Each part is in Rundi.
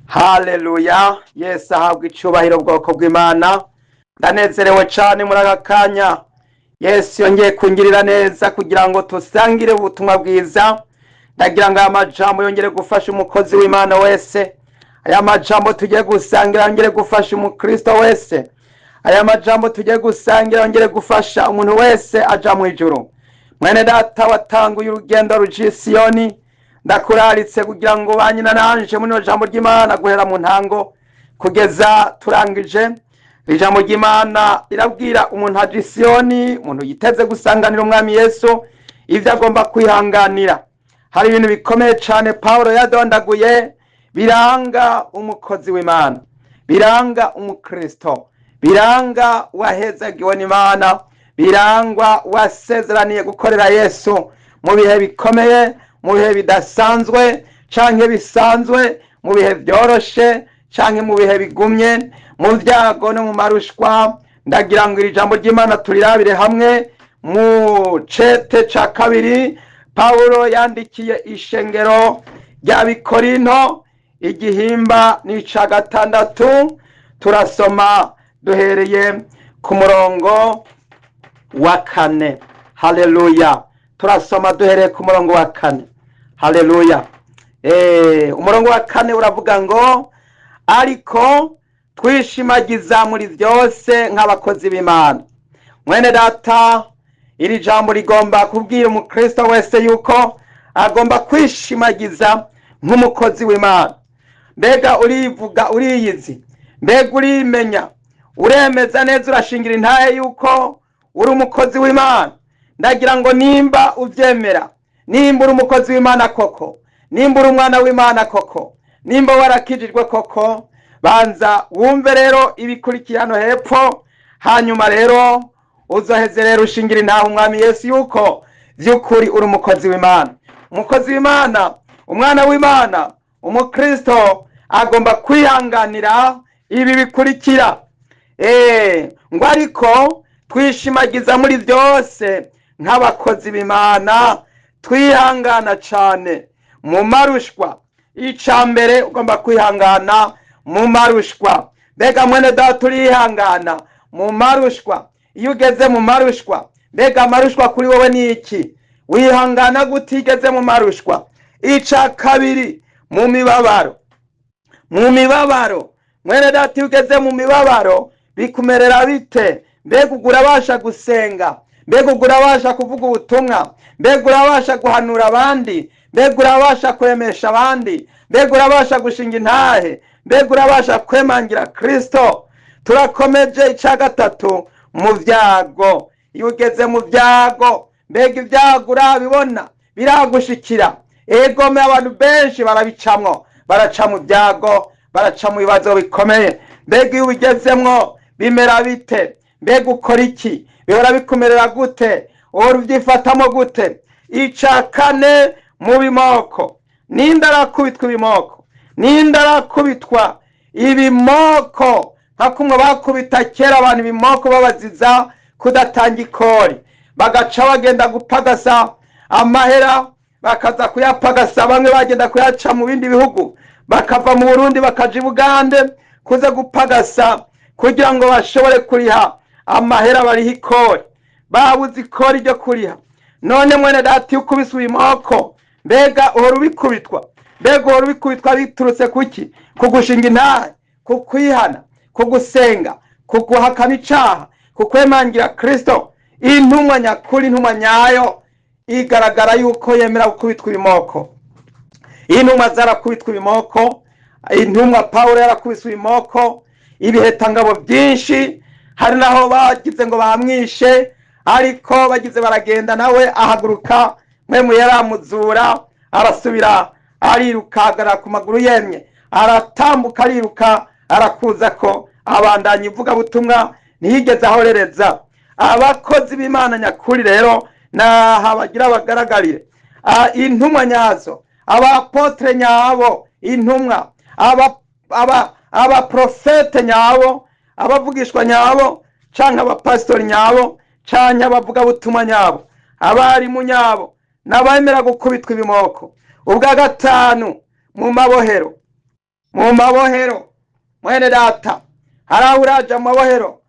Haleluya! Yesu ahabwa icubahiro. Bwoko bw'Imana, ndanezerewe cane muri aka kanya. Yesu yongeye kungirira neza kugira ngo tusangire ubutumwa bwiza. Ndagira ngo aya majambo yongere gufasha umukozi w'Imana wese, aya majambo tugiye gusangira yongere gufasha umukristo wese, aya majambo tugiye gusangira yongere gufasha umuntu wese aja mu ijuru. Mwene data watanguye urugendo ruja i Siyoni, ndakuraritse kugira ngo banyina nanje muri ino jambo ry'Imana guhera mu ntango kugeza turangije. Ijambo ry'Imana rirabwira umuntu aja i Siyoni, umuntu yiteze gusanganira umwami Yesu, ivyo agomba kwihanganira. Hari ibintu bikomeye cane Pawulo yadondaguye biranga umukozi w'Imana, biranga umukristo, biranga uwahezagiwe n'Imana, birangwa uwasezeraniye gukorera Yesu mu bihe bikomeye, mu bihe bidasanzwe canke bisanzwe, mu bihe vyoroshe canke mu bihe bigumye, mu vyago no mu marushwa. Ndagira ngo iri jambo ry'Imana turirabire hamwe mu cete ca kabiri Pawulo yandikiye ishengero rya Bikorinto, igihimba n'ica gatandatu. Turasoma duhereye ku murongo wa kane. Haleluya! Turasoma duhereye ku murongo wa kane. Haleluya! Umurongo wa kane uravuga ngo: "Ariko twishimagiza muri vyose nk'abakozi b'Imana." Mwene data, iri jambo rigomba kubwira umukristo wese yuko agomba kwishimagiza nk'umukozi w'Imana. Mbega urivuga, uriyizi? Mbega urimenya, uremeza neza, urashingira intahe yuko uri umukozi w'Imana? Ndagira ngo nimba uvyemera, nimba uri umukozi w'Imana koko, nimba uri umwana w'Imana koko, nimba warakijijwe koko, banza wumve rero ibikurikiye hano hepfo. Hanyuma rero uzoheze rero ushingira intahe umwami Yesu yuko vy'ukuri uri umukozi w'Imana. Umukozi w'Imana, umwana w'Imana, umukristo agomba kwihanganira ibi bikurikira. Ngo: "Ariko twishimagiza muri byose nk'abakozi b'Imana, twihangana cane mu marushwa." Ica mbere, ugomba kwihangana mu marushwa. Mbega mwene data, urihangana mu marushwa? Iyo ugeze mu marushwa, mbega amarushwa kuri wowe ni iki? Wihangana gute iyo ugeze mu marushwa? Ica kabiri, mu mibabaro. Mu mibabaro, mwene data, iyo ugeze mu mibabaro bikumerera bite? Mbega urabasha gusenga? Mbega urabasha kuvuga ubutumwa? Mbega urabasha guhanura abandi? Mbega urabasha kwemesha abandi? Mbega urabasha gushinga intahe? Mbega urabasha kwemangira Kristo? Turakomeje. Ica gatatu, mu byago. Iyo ugeze mu byago, mbega ibyago urabibona, biragushikira? Egome, abantu benshi barabicamwo, baraca mu byago, baraca mu bibazo bikomeye. Mbega iyo ubigezemwo bimera bite? Mbega ukora iki? Bihora bikumerera gute? Uhora ubyifatamo gute? Ica kane, mu bimoko. Ninde arakubitwa ibimoko? Ninde arakubitwa ibimoko nka kumwe bakubita kera abantu ibimoko babaziza kudatanga ikori, bagaca bagenda gupagasa amahera, bakaza kuyapagasa? Bamwe bagenda kuyaca mu bindi bihugu, bakava mu Burundi bakaja i Bugande kuza gupagasa kugira ngo bashobore kuriha amahera, bariha ikori, babuze ikori ryo kuriha. None mwene data, iyo ukubiswe ibimoko, mbega uhora ubikubitwa? Mbega uhora ubikubitwa biturutse kuki? Kugushinga intahe, kukwihana, kugusenga, kuguhakana icaha, kukwemangira Kristo? Intumwa nyakuri, intumwa nyayo igaragara yuko yemera gukubitwa ibimoko. Intumwa zarakubitwa ibimoko. Intumwa Pawulo yarakubiswe ibimoko, ibihetangabo byinshi. Hari naho bagize ngo bamwishe, ariko bagize baragenda nawe ahaguruka, mwe yaramuzura, arasubira ariruka, ahagarara ku maguru yemye, aratambuka, ariruka, arakuza ko abandanya ivugabutumwa, ntiyigeze ahorereza. Abakozi b'Imana nyakuri rero naha bagira bagaragarire. Intumwa nyazo, abapotre nyabo, intumwa, abaprofete nyabo, abavugishwa nyabo, canke abapasitori nyabo, canke abavugabutumwa nyabo, abarimu nyabo, n'abemera gukubitwa ibimoko. Ubwa gatanu, mu mabohero. Mu mabohero, mwene data, hari aho uraja mu mabohero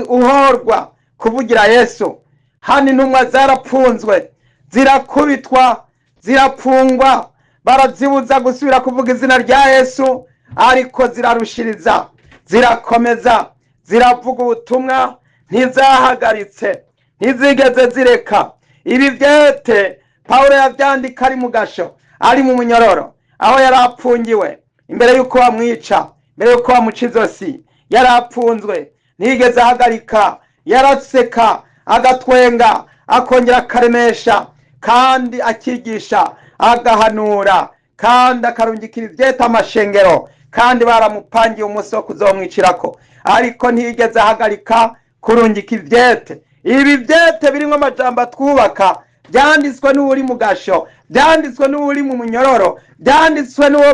uhorwa kuvugira Yesu. Hano intumwa zarapfunzwe, zirakubitwa, zirapfungwa, barazibuza gusubira kuvuga izina rya Yesu, ariko zirarushiriza, zirakomeza, ziravuga ubutumwa, ntizahagaritse, ntizigeze zireka. Ibi byete Pawulo yavyandika ari mu gasho, ari mu munyororo, aho yari apfungiwe imbere y'uko bamwica, imbere y'uko bamuca izosi, yari apfunzwe, ntiyigeze ahagarika, yaraseka, agatwenga, akongera akaremesha, kandi akigisha, agahanura, kandi akarungikira ivyete amashengero, kandi baramupangiye umunsi wo kuzomwicirako, ariko ntiyigeze ahagarika kurungika ivyete. Ibi vyete birimwo amajambo atwubaka, byanditswe n'uwuri mu gasho, byanditswe n'uwuri mu munyororo, byanditswe n'uwo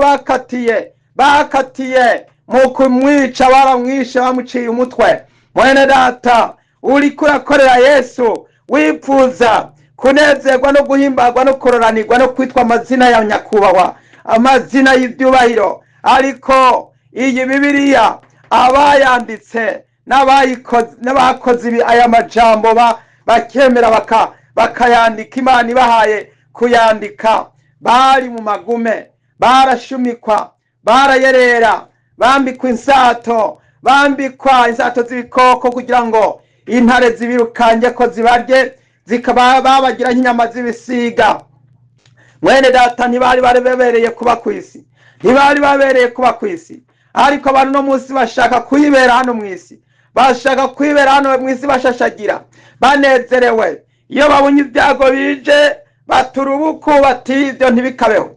bakatiye mu kumwica, baramwishe, bamuciye umutwe. Mwene data, uriko urakorera Yesu, wipfuza kunezerwa no guhimbagwa no kororanirwa no kwitwa amazina ya nyakubahwa, amazina y'ivyubahiro, ariko iyi Bibiliya abayanditse n'abakoze aya majambo bakemera bakayandika, Imana ibahaye kuyandika, bari mu magume, barashumikwa, barayerera, bambikwa insato, bambikwa insato z'ibikoko kugira ngo intare zibirukange ko zibarye, zikaba babagira nk'inyama z'ibisiga. Mwene data, ntibari bari babereye kuba kw'isi, ntibari babereye kuba kw'isi, ariko abantu no munsi bashaka kwibera hano mw'isi, bashaka kwibera hano mw'isi, bashashagira, banezerewe. Iyo babonye ibyago bije baturubuku bati ibyo ntibikabeho,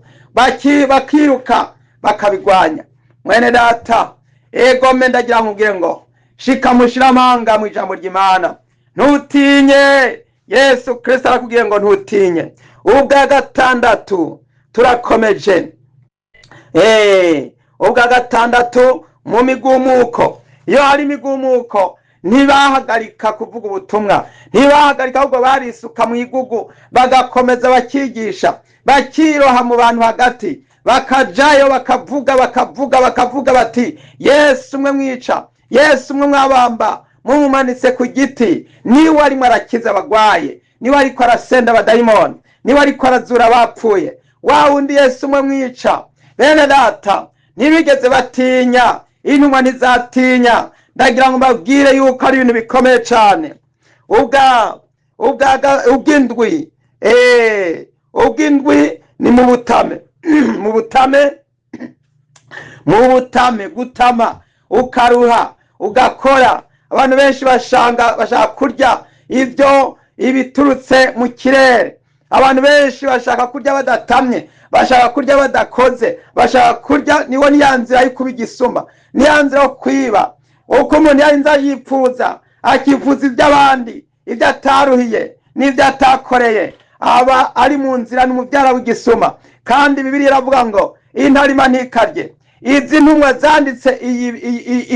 bakiruka bakabigwanya. Mwene data, ego me ndagira nkubwire ngo shika mushira amanga mu ijambo ry'Imana, ntutinye. Yesu Kristo arakubwiye ngo ntutinye. Ubwa gatandatu turakomeje. Ubwa gatandatu mu migumuko. Iyo hari imigumuko ntibahagarika kuvuga ubutumwa, ntibahagarika, ahubwo barisuka mu igugu, bagakomeza bakigisha, bakiroha mu bantu hagati, bakajayo bakavuga, bakavuga, bakavuga bati Yesu umwe mwica, Yesu umwe mwabamba, mumumanitse ku giti, niwe arimo arakiza abagwaye, niwe ariko arasenda abadayimoni, niwe ariko arazura abapfuye, wa wundi Yesu umwe mwica. Bene data, ntibigeze batinya, intumwa ntizatinya. Ndagira ngo mbabwire yuko ari ibintu bikomeye cyane. Ubwindwi ni mu butame, mu butame, mu butame, gutama ukaruha ugakora. Abantu benshi bashaka kurya ibyo ibiturutse mu kirere. Abantu benshi bashaka kurya badatamye, bashaka kurya badakoze, bashaka kurya. Niwo niya nzira yo kuba igisuma, niya nzira yo kwiba. Uko umuntu yarinze yipfuza, akifuza iby'abandi, ibyo ataruhiye n'ibyo atakoreye, aba ari mu nzira, ni umubyara w'igisuma. Kandi Bibiliya iravuga ngo intarima ntikarye. Izi ntumwa zanditse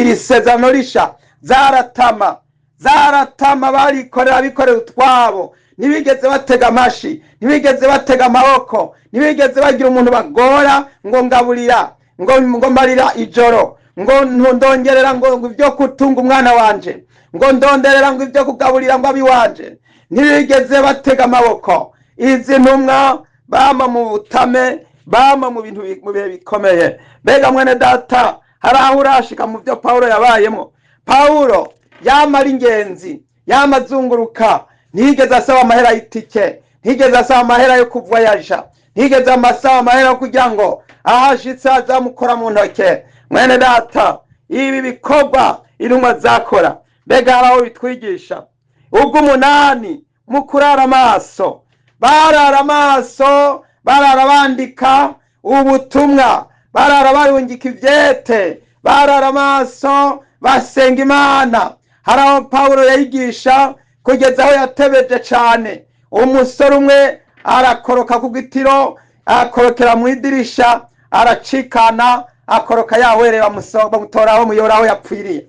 iri sezerano risha zaratama, zaratama, barikorera, bikorera utwabo, ntibigeze batega amashi, ntibigeze batega amaboko, ntibigeze bagira umuntu bagora ngo ngaburira, ngo mbarira ijoro, ngo ndongerera ngo ibyo kutunga umwana wanje, ngo ndonderera ngo ibyo kugaburira ngo abiwanje. Ntibigeze batega amaboko. Izi ntumwa bama mu butame, bama mu bintu mu bihe bikomeye. Mbega mwene data, hari aho urashika mu byo Pawulo yabayemo? Pawulo yama ari ingenzi, yama azunguruka, ntiyigeze asaba amahera y'itike, ntiyigeze asaba amahera yo kuvoyaja, ntiyigeze asaba amahera yo kugira ngo ahashitse azamukora mu ntoke. Mwene data, ibi bikorwa intumwa zakora, mbega hari aho bitwigisha? Ubwo umunani mu kurara amaso, barara amaso, barara bandika ubutumwa, barara barungika ivyete, barara amaso basenga Imana. Hari aho Pawulo yayigisha kugeza aho yatebeje cane, umusore umwe arakoroka ku gitiro, akorokera mu idirisha, aracikana, akoroka yahwereye, bamutora aho muyora aho yapfiriye.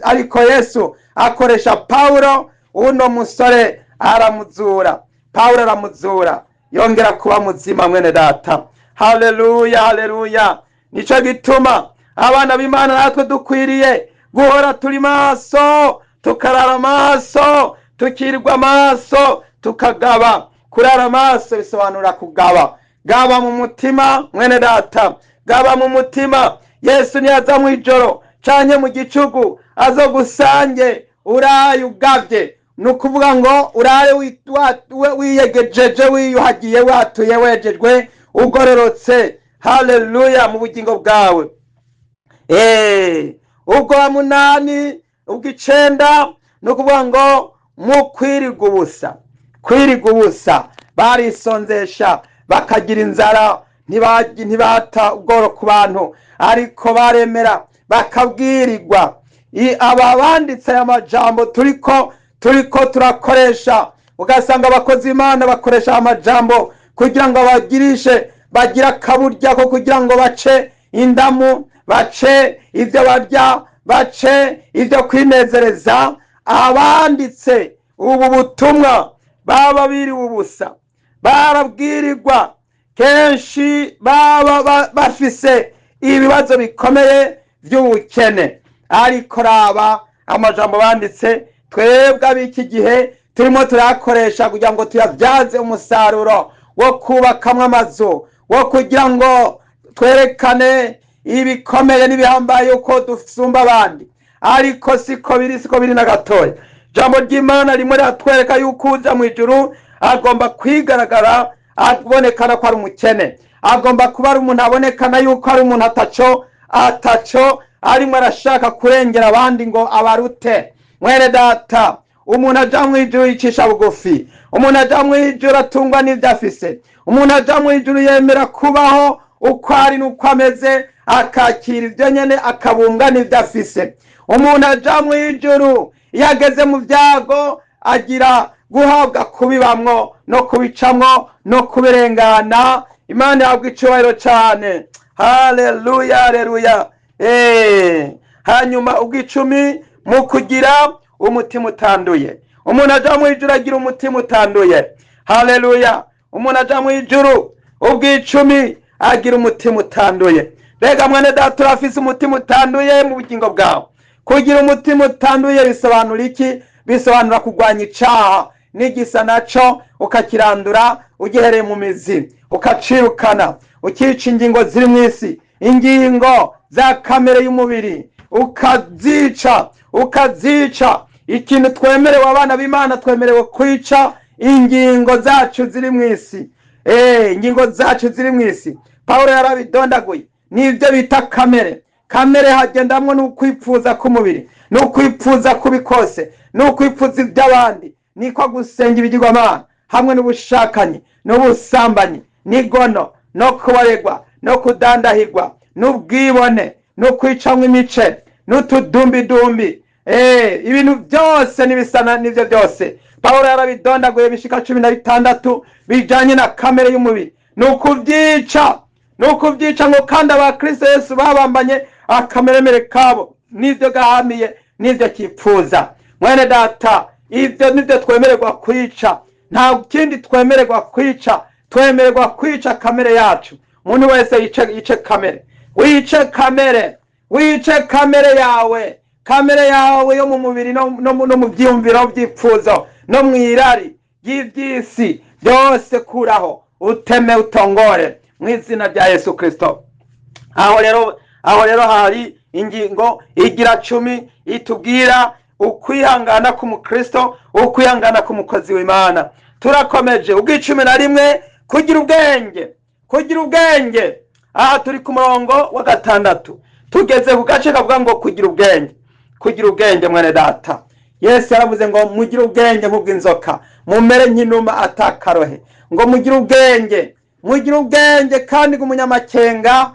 Ariko Yesu akoresha Pawulo, uno musore aramuzura. Pawulo aramuzura, yongera kuba muzima. Mwene data, haleluya, haleluya. Nico gituma abana b'Imana natwe dukwiriye guhora turi maso, tukarara amaso, tukirirwa amaso, tukagaba. Kurara amaso bisobanura kugaba. Gaba mu mutima, mwene data, gaba mu mutima. Yesu niyaza mw'ijoro canke mu gicugu azogusange uraye ugavye. Ni ukuvuga ngo uraye wiyegejeje, wiyuhagiye, watuye, wejejwe, ugororotse. Haleluya, mu bugingo bwawe. Ubwo wa munani, ubwo icenda, ni ukuvuga ngo mu kwirirwa ubusa. Kwirirwa ubusa, barisonzesha bakagira inzara, ntibata ubworo ku bantu, ariko baremera bakabwirirwa. Aba banditse aya majambo turiko turakoresha, ugasanga abakozi Imana bakoresha amajambo kugira ngo bagirishe, bagira akaburya ko kugira ngo bace indamu, bace ibyo barya, bace ibyo kwinezereza. Abanditse ubu butumwa baba biriwe ubusa, barabwirirwa kenshi, baba bafise ibibazo bikomeye by'ubukene. Ariko raba amajambo banditse, twebwe ab'iki gihe turimo turayakoresha kugira ngo tuyabyaze umusaruro wo kubakamwo amazu, wo kugira ngo twerekane ibikomeye n'ibihambaye uko dusumba abandi. Ariko siko biri, siko biri na gatoya. Jambo ry'Imana rimwe riratwereka yuko uja mu ijuru agomba kwigaragara, abonekana ko ari umukene, agomba kuba ari umuntu abonekana yuko ari umuntu ataco arimo arashaka kurengera abandi ngo abarute. Mwene data, umuntu aja mu ijuru yicisha bugufi, umuntu aja mu ijuru atungwa n'ivyo afise, umuntu aja mu ijuru yemera kubaho uko ari n'uko ameze, akakira ivyo nyene, akabunga n'ivyo afise. Umuntu aja mu ijuru iyo ageze mu vyago agira guhabwa kubibamwo no kubicamwo no kubirengana. Imana yahabwa icubahiro cane. Haleluya, haleluya. Hanyuma ubw'icumi, mu kugira umutima utanduye. Umuntu aja mu ijuru agira umutima utanduye. Haleluya. Umuntu aja mu ijuru ubw'icumi agira umutima utanduye. Mbega mwene data, urafise umutima utanduye mu bugingo bwawe? Kugira umutima utanduye bisobanura iki? Bisobanura kurwanya icaha n'igisa naco, ukakirandura ugihereye mu mizi, ukacirukana, ukica ingingo ziri mw'isi, ingingo za kamere y'umubiri, ukazica, ukazica. Ikintu twemerewe abana b'Imana, twemerewe kwica ingingo zacu ziri mw'isi. Ingingo zacu ziri mw'isi, Paulo yarabidondaguye, nivyo bita kamere. Kamere hagendamwo n'ukwipfuza k'umubiri, n'ukwipfuza kubikose, n'ukwipfuza iby'abandi, niko gusenga ibigirwamana, hamwe n'ubushakanyi, n'ubusambanyi, n'igono, no kubaregwa, no kudandahirwa, n'ubwibone, no kwicamwo imice, n'utudumbidumbi. Ibintu byose n'ibisana n'ivyo byose Paulo yarabidondaguye bishika 16 bijanye na kamere y'umubiri. Nukuvyica, nukuvyica ngo kandi abakristo Yesu babambanye akameremere kabo n'ivyo gahamiye n'ivyo kipfuza. Mwene data, ivyo nivyo twemererwa kwica, nta kindi twemererwa kwica. Twemererwa kwica kamere yacu. Umuntu wese yice kamere, wice kamere, wice kamere yawe, kamere yawe yo mu mubiri no mu vyiyumviro vy'ipfuzo no mw'irari ry'ivy'isi byose, kuraho uteme utongore mu izina rya Yesu Kristo. Aho rero hari ingingo igira 10 itubwira ukwihangana k'umukristo, ukwihangana k'umukozi w'Imana. Turakomeje ubw'icumi na rimwe, kugira ubwenge, kugira ubwenge. Aha turi ku murongo wa 6, tugeze ku gace kavuga ngo kugira ubwenge. Kugira ubwenge, mwene data, Yesu yaravuze ngo mugire ubwenge nk'ubw'inzoka, mumere nk'inuma atakarohe. Ngo mugire ubwenge, mugire ubwenge. Kandi ngo umunyamakenga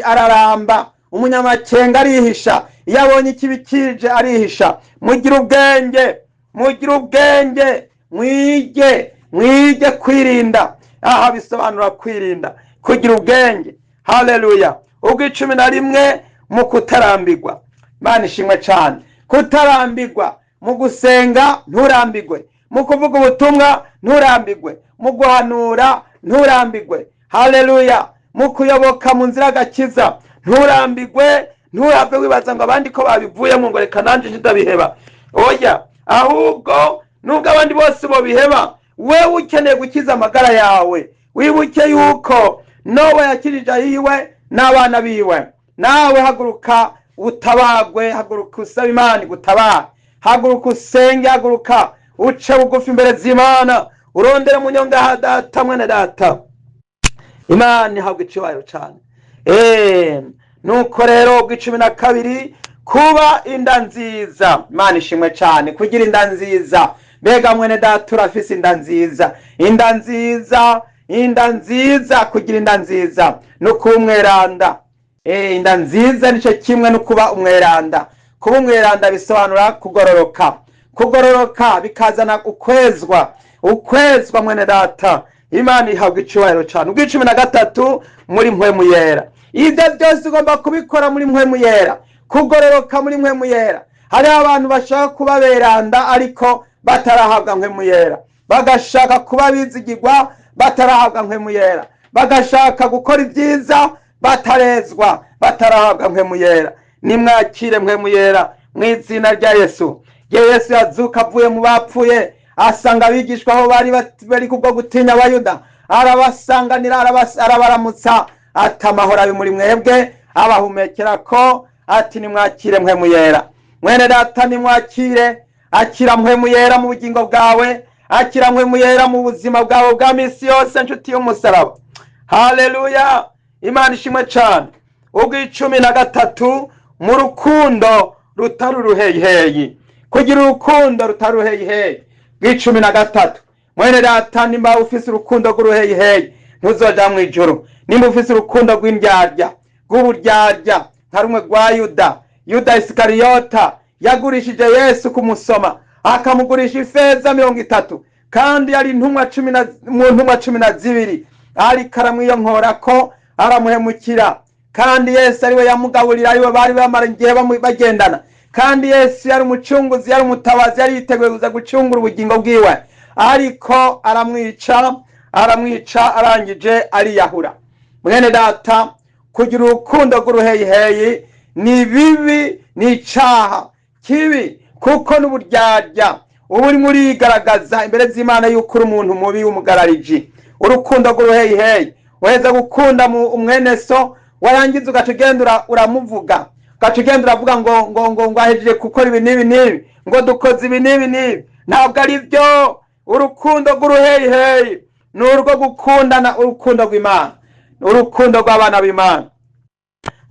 araramba, umunyamakenga arihisha, iyo abonye ikibi kije arihisha. Mugire ubwenge, mugire ubwenge, mwige, mwige kwirinda. Aha bisobanura kwirinda, kugira ubwenge. Haleluya. Ubw'icumi na rimwe, mu kutarambirwa. Imana ishimwe cyane. Kutarambirwa mu gusenga, nturambirwe mu kuvuga ubutumwa, nturambirwe mu guhanura, nturambirwe. Haleluya. mu kuyoboka mu nzira y'agakiza. Nturambigwe, nturave wibaza ngo abandi ko babivuyemo ngo reka nanjye ndabiheba. Oya, ahubwo nubwo abandi bose bobiheba, wewe ukeneye gukiza amagara yawe. Wibuke yuko Nowa yakirije ayiwe n'abana biwe. Nawe haguruka utabagwe, haguruka usaba Imana igutabare, haguruka usenge, haguruka uce bugufi imbere z'Imana, urondere mu nyonga ha data, mwene data. Imana ihabwa icubahiro cane. Nuko rero ubw'icumi na kabiri, kuba inda nziza. Imana ishimwe cane, kugira inda nziza. Mbega mwene data, urafise inda nziza? Inda nziza, inda nziza, kugira inda nziza no kuba umweranda. Inda nziza nico kimwe no kuba umweranda. Kuba umweranda bisobanura kugororoka. Kugororoka bikazana ukwezwa. Ukwezwa, mwene data. Imana ihabwa icubahiro cane. Ubw'icumi na gatatu, muri mpwemu yera. Ibyo byose ugomba kubikora muri mpwemu yera, kugororoka muri mpwemu yera. Hariho abantu bashaka kuba beranda ariko batarahabwa mpwemu yera, bagashaka kuba bizigirwa batarahabwa mpwemu yera, bagashaka gukora ibyiza batarezwa, batarahabwa mpwemu yera. Nimwakire mpwemu yera mu izina rya Yesu. Igihe Yesu yazuka avuye mu bapfuye, asanga abigishwa aho bari bari kubwo gutinya Abayuda, arabasanganira, arabaramutsa, ati amahoro abe muri mwebwe, abahumekera ko ati nimwakire mpwemu yera. Mwene data, nimwakire, akira mpwemu yera mu bugingo bwawe, akira mpwemu yera mu buzima bwawe bwa misi yose, nshuti y'umusaraba. Haleluya, Imana ishimwe cane. Ubw'icumi na gatatu, mu rukundo rutari uruheyiheyi. Kugira urukundo rutari uruheyiheyi. Bw'icumi na gatatu, mwene data, nimba ufise urukundo rw'uruheyiheyi ntuzoja mw'ijuru. Nimba ufise urukundo rw'indyarya, rw'uburyarya, nka rumwe rwa Yuda, Yuda Isikariyota yagurishije Yesu kumusoma, akamugurisha ifeza 30, kandi yari intumwa cumi na, mu ntumwa 12, ariko aramwiyonkorako, aramuhemukira. Kandi Yesu ariwe yamugaburira, ariwe bari bamara igihe bagendana. Kandi Yesu yari umucunguzi, yari umutabazi, yari yiteguye kuza gucungura ubugingo bwiwe, ariko aramwica, aramwica, arangije ariyahura. Mwene data, kugira urukundo rw'uruheyiheyi ni bibi, ni icaha kibi, kuko n'uburyarya uba urimo urigaragaza imbere z'Imana yuko uri umuntu mubi w'umugarariji. Urukundo rw'uruheyiheyi, uheza gukunda umwene so, warangiza ugaca ugenda uramuvuga, ugaca ugenda uravuga ngo ngo ngo ngo ahejeje gukora ibi n'ibi n'ibi, ngo dukoze ibi n'ibi n'ibi. Ntabwo ari byo. Urukundo rw'uruheyiheyi ni urwo gukundana, urukundo rw'Imana, urukundo rw'abana b'Imana.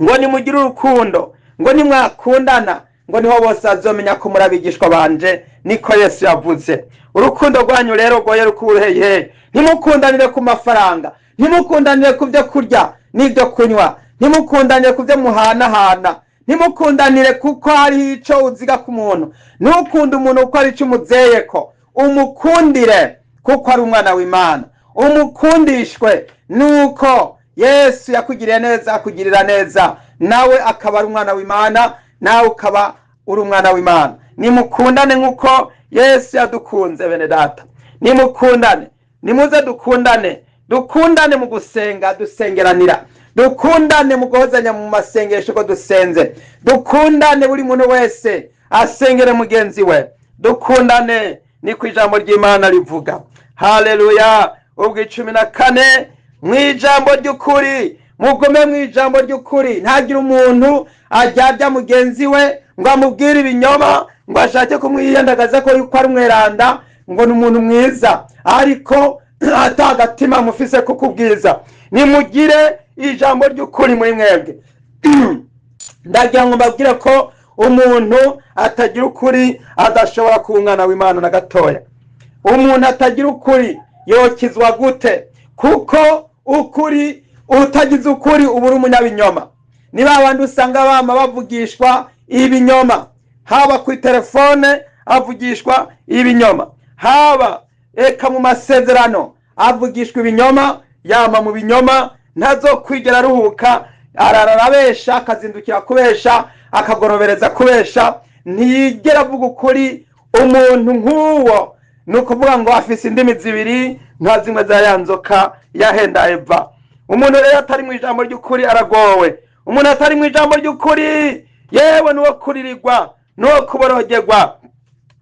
Ngo nimugire urukundo, ngo nimwakundana, ngo niho bose bazomenya ko muri abigishwa banje, niko Yesu yavuze. Urukundo rwanyu rero rwoye rukuruheyiheyi. Ntimukundanire ku mafaranga, ntimukundanire ku byo kurya n'ibyo kunywa, ntimukundanire ku byo muhanahana, ntimukundanire kuko hariho ico uziga ku muntu. Ntukunde umuntu kuko hari ico umuzeyeko, umukundire kuko ari umwana w'Imana, umukundishwe nuko Yesu yakugiriye neza, akugirira neza, nawe akaba ari umwana w'Imana, nawe ukaba uri umwana w'Imana. Nimukundane nkuko Yesu yadukunze. Bene data, nimukundane, nimuze dukundane, dukundane mu gusenga, dusengeranira, dukundane mu guhozanya mu masengesho ko dusenze, dukundane, buri muntu wese asengere mugenzi we, dukundane, niko ijambo ry'Imana rivuga. Haleluya. Ubw'icumi na kane, mu ijambo ry'ukuri. Mugume mu ijambo ry'ukuri. Ntagire umuntu aryarya mugenzi we ngo amubwire ibinyoma, ngo ashake kumwiyandagaza ko yuko ari umweranda, ngo ni umuntu mwiza, ariko ata agatima mufise kukubwiza. Nimugire ijambo ry'ukuri muri mwebwe. Ndagira ngo mbabwire ko umuntu atagira ukuri adashobora kuba umwana w'Imana na gatoya. Umuntu atagira ukuri yokizwa gute? Kuko ukuri, utagize ukuri uba uri umunyabinyoma. Ni ba bandi usanga bama bavugishwa ibinyoma, haba ku telefone avugishwa ibinyoma, haba eka mu masezerano avugishwa ibinyoma, yama mu binyoma, ntazokwigera aruhuka, arara arabesha, akazindukira kubesha, akagorobereza kubesha, ntiyigera avuga ukuri. Umuntu nk'uwo ni ukuvuga ngo afise indimi zibiri nka zimwe za ya nzoka yahenda Eva. Umuntu rero atari mu ijambo ry'ukuri aragowe. Umuntu atari mu ijambo ry'ukuri yewe nuwo kuririrwa, nuwo kuborogerwa.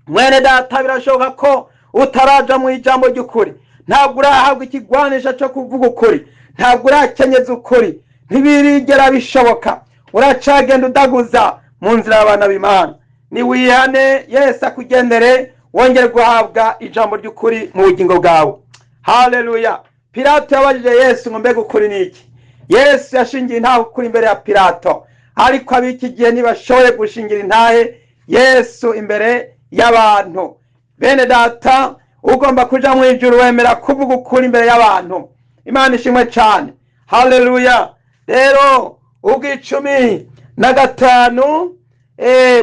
Mwene data, birashoboka ko utaraja mu ijambo ry'ukuri, ntabwo urahabwa ikigwanisha cyo kuvuga ukuri, ntabwo urakenyeza ukuri, ntibirigera bishoboka, uracagenda udaguza mu nzira y'abana b'Imana. Niwihane, Yesu akugendere, wongere guhabwa ijambo ry'ukuri mu bugingo bwawe. Haleluya. Pilato yabajije Yesu ngo mbega ukuri ni iki? Yesu yashingiye intahe ukuri imbere ya Pilato, ariko ab'iki gihe ntibashoboye gushingira intahe Yesu imbere y'abantu. Bene data, ugomba kuja mu ijuru wemera kuvuga ukuri imbere y'abantu. Imana ishimwe cyane. Haleluya. Rero ubw'icumi na gatanu,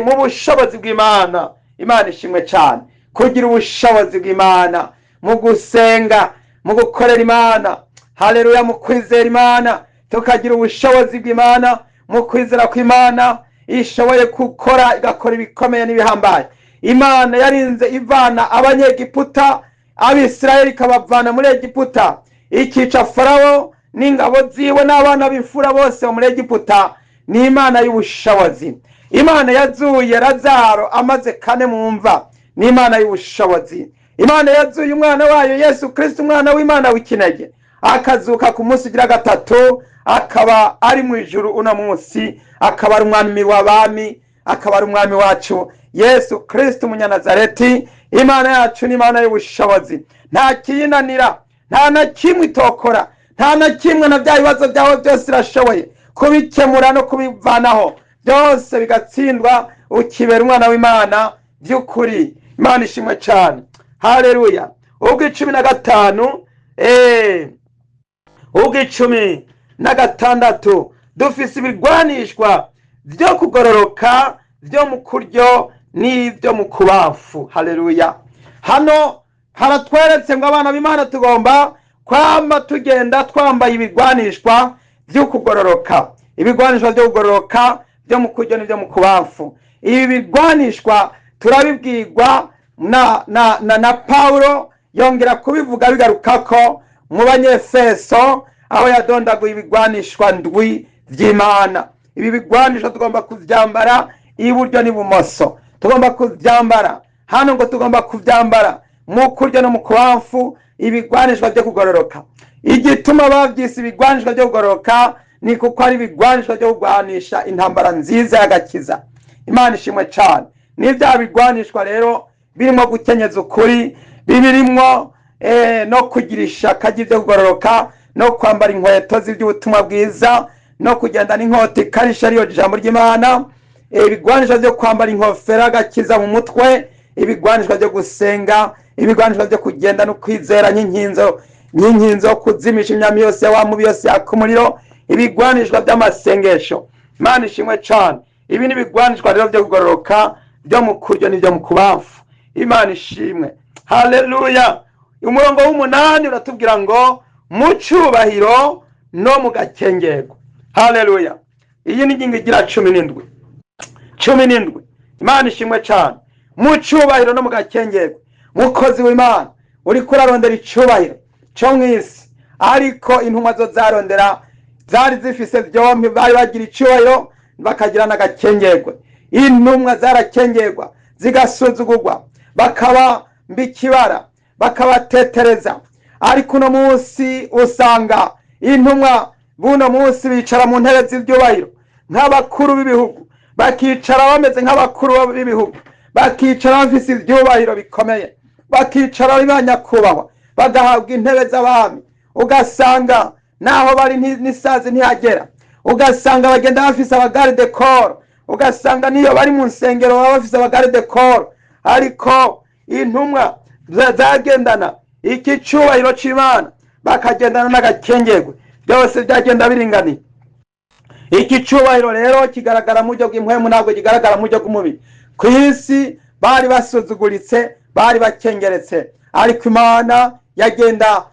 mu bushobozi bw'Imana. Imana ishimwe cyane. Kugira ubushobozi bw'Imana mu gusenga, mu gukorera Imana, haleluya, mu kwizera Imana, tukagira ubushobozi bw'Imana mu kwizera kw'Imana ishoboye gukora, igakora ibikomeye n'ibihambaye. Imana yarinze ivana abanyegiputa, Abisirayeli ikabavana muri Egiputa, ikica Farawo n'ingabo ziwe n'abana b'imfura bose bo muri Egiputa. Ni Imana y'ubushobozi. Imana yazuye Lazaro amaze 4 mu mva, ni Imana y'ubushobozi. Imana yazuye umwana wayo Yesu Kristo, umwana w'Imana w'ikinege, akazuka ku munsi ugira 3, akaba ari mu ijuru uno munsi, akaba ari umwami w'abami, akaba ari umwami wacu Yesu Kristo umunyanazareti. Imana yacu ni Imana y'ubushobozi, nta kiyinanira, nta na kimwe itokora, nta na kimwe na bya bibazo byawe byose irashoboye kubikemura no kubivanaho byose bigatsindwa, ukibera umwana w'Imana by'ukuri. Imana ishimwe cyane. Haleluya. Ubw'icumi na gatanu, ubw'icumi na gatandatu, dufise ibigwanishwa byo kugororoka byo mu kuryo n'ibyo mu kubafu. Haleluya. Hano haratweretse ngo abana b'Imana tugomba kwama tugenda twambaye ibigwanishwa byo kugororoka, ibigwanishwa byo kugororoka byo mu kuryo n'ibyo mu kubafu. Ibi bigwanishwa turabibwirwa na Paulo, yongera kubivuga bigaruka ko mu Banyefeso, aho yadondaguye ibigwanishwa 7 vy'Imana. Ibi bigwanishwa tugomba kuvyambara iburyo n'ibumoso, tugomba kuvyambara hano, ngo tugomba kuvyambara mu kuryo no mu kubamfu, ibigwanishwa byo kugororoka. Igituma bavyise ibigwanishwa byo kugororoka ni kuko ari ibigwanishwa byo kugwanisha intambara nziza y'agakiza. Imana ishimwe cyane. Ni bya bigwanishwa rero birimo gukenyeza ukuri, bibirimwo no kugira ishaka ry'ibyo kugororoka, no kwambara inkweto z'iby'ubutumwa bwiza, no kugenda n'inkota ikarisha ariyo jambo ry'Imana, ibigwanishwa byo kwambara inkofero y'agakiza mu mutwe, ibigwanishwa byo gusenga, ibigwanishwa byo kugenda no kwizera nk'inkinzo kuzimisha imyami yose ya wa mubi yose yaka umuriro, ibigwanishwa by'amasengesho. Imana ishimwe cyane. Ibi ni ibigwanishwa rero byo kugororoka byo mu kuryo n'ibyo mu kubamfu. Imana ishimwe. Haleluya. Umurongo w'umunani uratubwira ngo mu cyubahiro no mu gakengerwa. Haleluya. Iyi ni ingingo igira 17. 17. Imana ishimwe cyane. Mu cyubahiro no mu gakengerwa. Mukozi w'Imana uri kurarondera icyubahiro cyo mw'isi, ariko intumwa zo zarondera zari zifise byombi, bari bagira icyubahiro bakagira n'agakengerwa. Intumwa zarakengerwa zigasuzugurwa, bakaba mbikibara, bakabatetereza. Ariko uno munsi usanga intumwa buno munsi bicara mu ntebe z'ibyubahiro nk'abakuru b'ibihugu, bakicara bameze nk'abakuru b'ibihugu, bakicara bafise ibyubahiro bikomeye, bakicara ari ba nyakubahwa, bagahabwa intebe z'abami. Ugasanga naho bari n'isazi ntihagera, ugasanga bagenda bafise abagarde corps, ugasanga niyo bari mu nsengero baba bafise abagarde corps. Ariko intumwa zagendana iki cyubahiro c'Imana, bakagendana n'agakengerwe, byose byagenda biringaniye. Iki cyubahiro rero kigaragara mu buryo bw'impwemu, ntabwo kigaragara mu buryo bw'umubiri. Ku isi bari basuzuguritse, bari bakengeretse, ariko Imana yagenda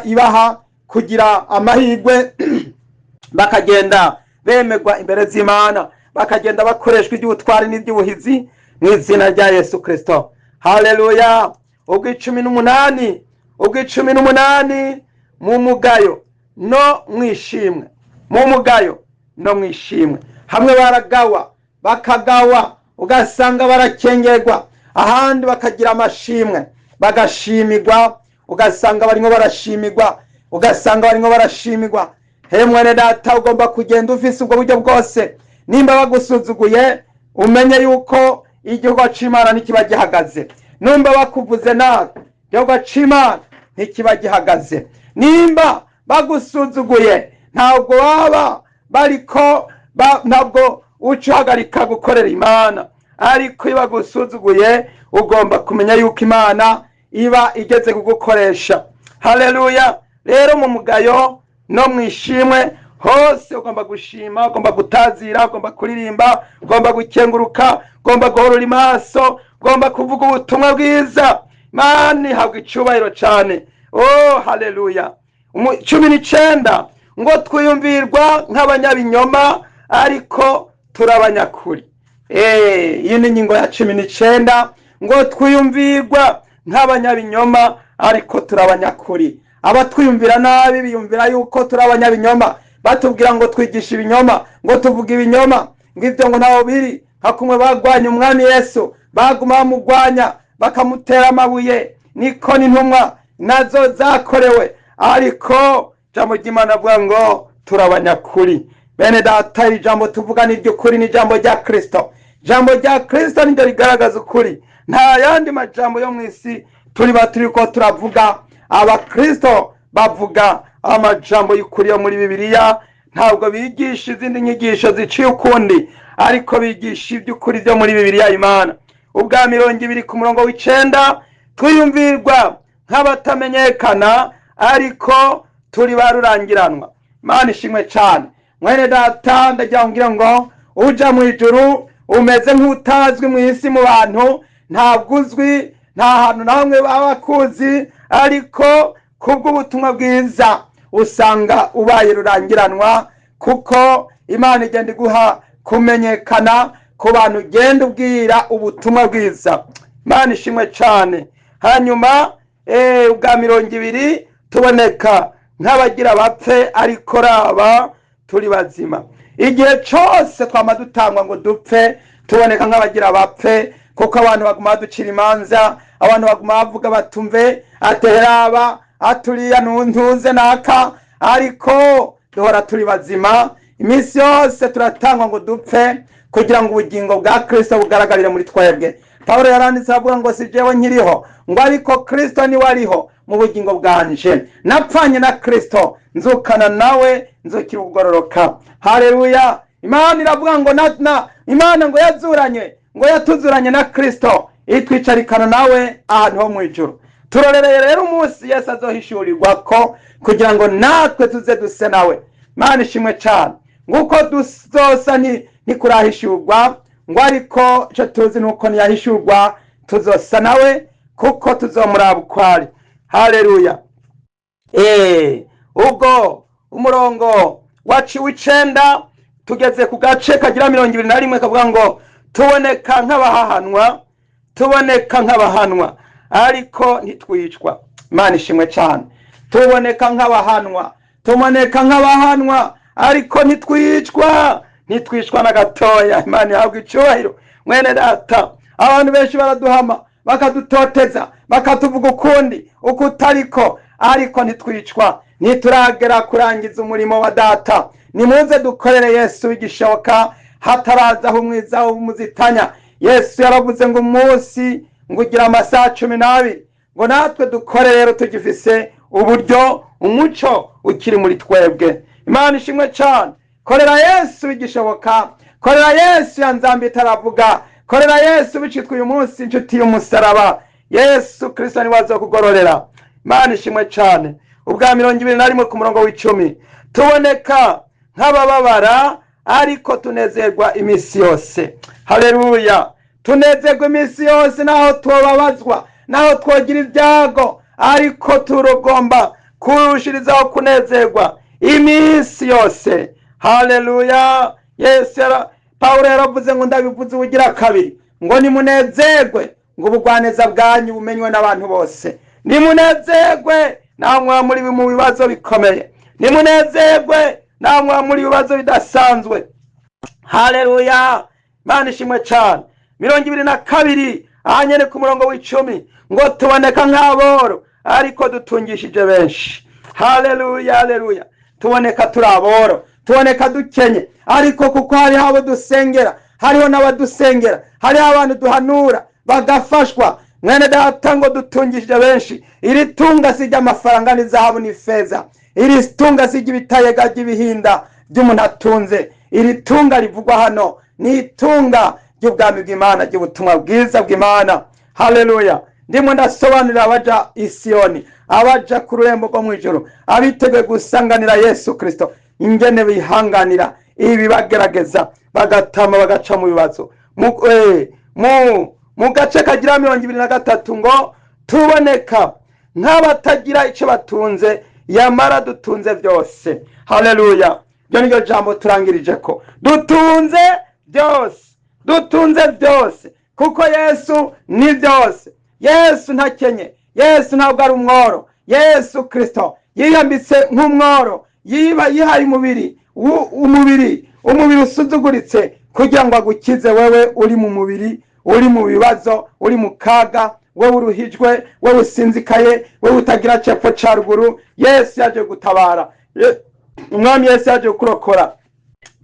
ibaha kugira amahirwe, bakagenda bemerwa imbere z'Imana, bakagenda bakoreshwa iby'ubutwari n'iby'ubuhizi mu izina rya Yesu Kristo. Haleluya. Ubw'icumi n'umunani, ubw'icumi n'umunani mu mugayo no mwishimwe, mu mugayo no mwishimwe. Hamwe baragawa bakagawa, ugasanga barakengerwa, ahandi bakagira amashimwe bagashimirwa, ugasanga barimo barashimirwa, ugasanga barimo barashimirwa. He mwene data, ugomba kugenda ufise ubwo buryo bwose. Nimba bagusuzuguye, umenye yuko igihugu c'Imana ntikiba gihagaze. Nimba bakuvuze nabi, igihugu c'Imana ntikiba gihagaze. Nimba bagusuzuguye, ntabwo baba bariko ntabwo uca uhagarika gukorera Imana. Ariko iyo bagusuzuguye, ugomba kumenya yuko Imana iba igeze kugukoresha. Haleluya! Rero mu mugayo no mu ishimwe hose ugomba gushima, ugomba gutazira, ugomba kuririmba, ugomba gukenguruka, ugomba guhorora imaso, ugomba kuvuga ubutumwa bwiza. Imana ihabwa icubahiro cyane. Oh, haleluya! 19 ngo twiyumvirwa nk'abanyabinyoma, ariko turabanyakuri. Iyi ni ingingo ya 19, ngo twiyumvirwa nk'abanyabinyoma, ariko turabanyakuri. Abatwiyumvira nabi biyumvira yuko turi abanyabinyoma, batubwira ngo twigisha ibinyoma, ngo tuvuga ibinyoma, ngo ibyo ngo ntaho biri. Nka kumwe bagwanya umwami Yesu, baguma bamugwanya bakamutera amabuye, niko n'intumwa nazo zakorewe. Ariko ijambo ry'Imana avuga ngo turabanyakuri. Bene data, iri jambo tuvuga ni iry'ukuri, ni ijambo rya Kristo. Ijambo rya Kristo niryo rigaragaza ukuri, nta yandi majambo yo mu isi turiba turiko turavuga. Abakristo bavuga amajambo y'ukuri yo muri Bibiliya, ntabwo bigisha izindi nyigisho ziciye ukundi, ariko bigisha iby'ukuri byo muri Bibiliya Imana. Ubwa 20 ku murongo w'icenda, twiyumvirwa nk'abatamenyekana, ariko turi ba rurangiranwa. Imana ishimwe cyane. Mwene data, ndagira ngira ngo uja mu ijuru umeze nk'utazwi mu isi, mu bantu ntabwo uzwi, nta hantu na hamwe baba bakuzi, ariko kubw'ubutumwa bwiza usanga ubaye rurangiranwa, kuko Imana igenda iguha kumenyekana ku bantu ugenda ubwira ubutumwa bwiza. Imana ishimwe cyane. Hanyuma ubwa 20, tuboneka nk'abagira bapfe, ariko raba turi bazima. Igihe cyose twama dutangwa ngo dupfe, tuboneka nk'abagira bapfe, kuko abantu baguma baducira imanza, abantu baguma bavuga batumve ateraba aturiya ntuntuze naka, ariko duhora turi bazima. Iminsi yose turatangwa ngo dupfe, kugira ngo ubugingo bwa Kristo bugaragarire muri twebwe. Pawulo yaranditse avuga ngo si jewe nkiriho, ngo ariko Kristo niwe ariho mu bugingo bwanje. Napfanye na Kristo, nzukana nawe, nzukira ukugororoka. Haleluya! Imana iravuga ngo na Imana ngo yazuranye, ngo yatuzuranye na Kristo, itwicarikana nawe ahantu ho mu ijuru. Turorereye rero umunsi Yesu azohishurirwa ko, kugira ngo natwe tuze duse nawe. Imana ishimwe cyane. Nguko duzosa ntikurahishurwa, ngo ariko icyo tuzi nuko ntiyahishurwa tuzosa nawe, kuko tuzomuraba uko ari. Haleluya! Ubwo umurongo waci w'icenda, tugeze ku gace kagira 21, kavuga ngo tuboneka nk'abahahanwa, tuboneka nk'abahanwa, ariko ntitwicwa. Imana ishimwe cyane. Tuboneka nk'abahanwa, tuboneka nk'abahanwa, ariko ntitwicwa, ntitwicwa na gatoya. Imana ihabwa icyubahiro. Mwene data, abantu benshi baraduhama, bakadutoteza, bakatuvuga ukundi ukutariko, ariko ntitwicwa. Ntituragera kurangiza umurimo wa data. Nimuze dukorere Yesu igishoboka, hatarazaho umwiza w'umuzitanya. Yesu yaravuze ngo umunsi ngo ugira amasaha 12, ngo natwe dukore rero tugifise uburyo, umuco ukiri muri twebwe. Imana ishimwe cyane. Korera Yesu igishoboka, korera Yesu ya nzambi itaravuga, korera Yesu bicitwa uyu munsi inshuti y'umusaraba. Yesu Kristo niwe azokugororera. Imana ishimwe cyane. Ubwa 21 ku murongo w'icumi, tuboneka nk'abababara, ariko tunezerwa iminsi yose. Haleluya! Tunezerwa iminsi yose, naho tubabazwa, naho twogira ibyago, ariko turugomba kurushirizaho kunezerwa iminsi yose. Haleluya! Yesu Pawulo yaravuze ngo ndabivuze ubugira kabiri, ngo nimunezerwe, ngo ubugwaneza bwanyu bumenywe n'abantu bose. Nimunezerwe namwe muri mu bibazo bikomeye, Nimunezerwe namwe muri bibazo bidasanzwe. Haleluya, Imana ishimwe cyane. 22 ahanyene ku murongo w'10 ngo tuboneka nk'aboro ariko dutungishije benshi. Haleluya, haleluya. Tuboneka turi aboro, tuboneka dukenye, ariko kuko hariho abo dusengera, hariho n'abadusengera, hariho abantu duhanura bagafashwa. Mwene data, ngo dutungishije benshi. Iri tunga si iry'amafaranga n'izahabu n'ifeza, iri tunga si iry'ibitayega ry'ibihinda by'umuntu atunze. Iri tunga rivugwa hano ni itunga ry'ubwami bw'Imana, ry'ubutumwa bwiza bw'Imana. Haleluya. Ndimo ndasobanurira abaja isiyoni, abaja ku rurembo rwo mu ijuru, abiteguye gusanganira Yesu Kristo, ingene bihanganira ibi bagerageza, bagatama, bagaca mu bibazo. Mu gace kagira 23 ngo tuboneka nk'abatagira icyo batunze, yamara dutunze byose. Haleluya. Iryo ni ryo jambo turangirije ko dutunze byose, dutunze byose, kuko Yesu ni byose. Yesu ntakenye, Yesu ntabwo ari umworo. Yesu Kristo yiyambitse nk'umworo, yiba yihaye umubiri, umubiri usuzuguritse, kugira ngo agukize wewe uri mu mubiri, uri mu bibazo, uri mu kaga, wewe uruhijwe, wewe usinzikaye, wewe utagira cepfo ca ruguru. Yesu yaje gutabara. Umwami Yesu yaje kurokora,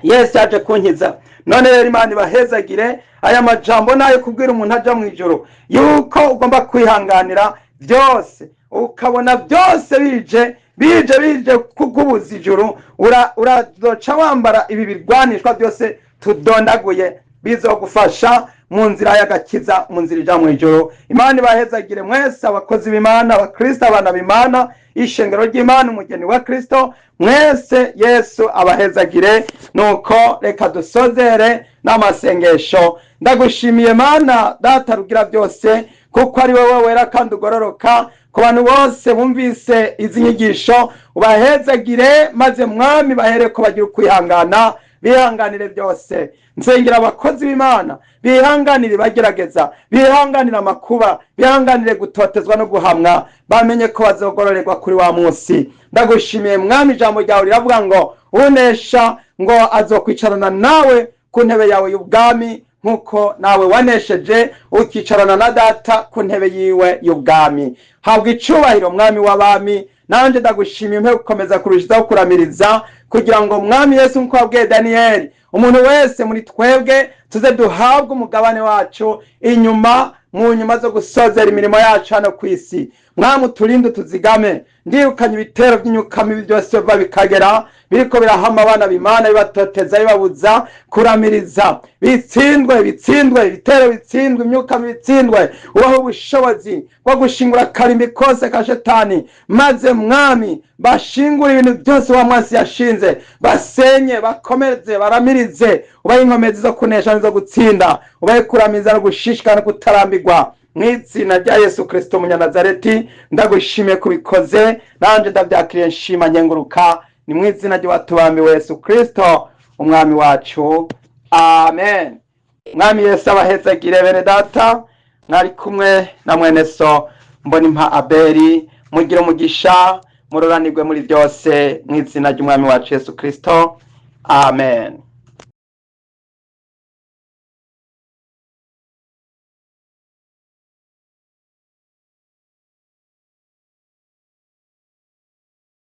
Yesu yaje kunkiza. None rero Imana ibahezagire. Aya majambo nayo kubwira umuntu aja mu ijuru yuko ugomba kwihanganira byose, ukabona byose bije bije bije kukubuza ijuru, urazoca wambara ibi birwanishwa byose tudondaguye, bizogufasha mu nzira y'agakiza, mu nzira ija mu ijuru. Imana ibahezagire mwese, abakozi b'Imana, abakristo, abana b'Imana, ishengero ry'Imana, umugeni wa Kristo, mwese Yesu abahezagire. Nuko reka dusozere n'amasengesho. Ndagushimiye Mana Data rugira byose, kuko ari wowe wera kandi ugororoka. Ku bantu bose bumvise izi nyigisho ubahezagire, maze Mwami bahere ko bagira ukwihangana, bihanganire byose. Nsengera abakozi b'Imana bihanganire bagerageza, bihanganire amakuba, bihanganire gutotezwa no guhamwa, bamenye ko bazogororerwa kuri wa munsi. Ndagushimiye Mwami, ijambo ryawe riravuga ngo unesha ngo azokwicarana nawe ku ntebe yawe y'ubwami, nkuko nawe wanesheje ukicarana na Data ku ntebe yiwe y'ubwami. Habwa icubahiro Mwami w'abami. Nanje ndagushimiye, mpe gukomeza kurushizaho kuramiriza, kugira ngo Mwami Yesu, nkuko wabwiye Daniyeli, umuntu wese muri twebwe tuze duhabwe umugabane wacu inyuma, mu nyuma zo gusozera imirimo yacu hano ku isi. Mwami uturinde, tuzigame. Ndirukanye ibitero by'inyuka mibi byose biva bikagera, biriko birahama abana b'Imana, bibatoteza, bibabuza kuramiriza. Bitsindwe, bitsindwe, ibitero bitsindwe, imyuka mibi itsindwe. Ubahe ubushobozi bwo gushingura karimbi kose ka Shetani, maze Mwami bashingure ibintu byose wa mwansi yashinze, basenye, bakomeze, baramirize. Ubahe inkomezi zo kunesha n'izo gutsinda, ubahe kuramiza no gushishikara no kutarambirwa. Mu izina rya Yesu Kristo Umunyanazareti, ndagushimiye kubikoze, nanje ndabyakiriye nshima nyenguruka. Ni mu izina ry'uwatubambiwe Yesu Kristo Umwami wacu, amen. Mwami Yesu abahezagire. Bene Data, mwari kumwe na mwene so Mbonimpa Abeli. Mugire umugisha, muroranirwe muri byose, mu izina ry'Umwami wacu Yesu Kristo, amen.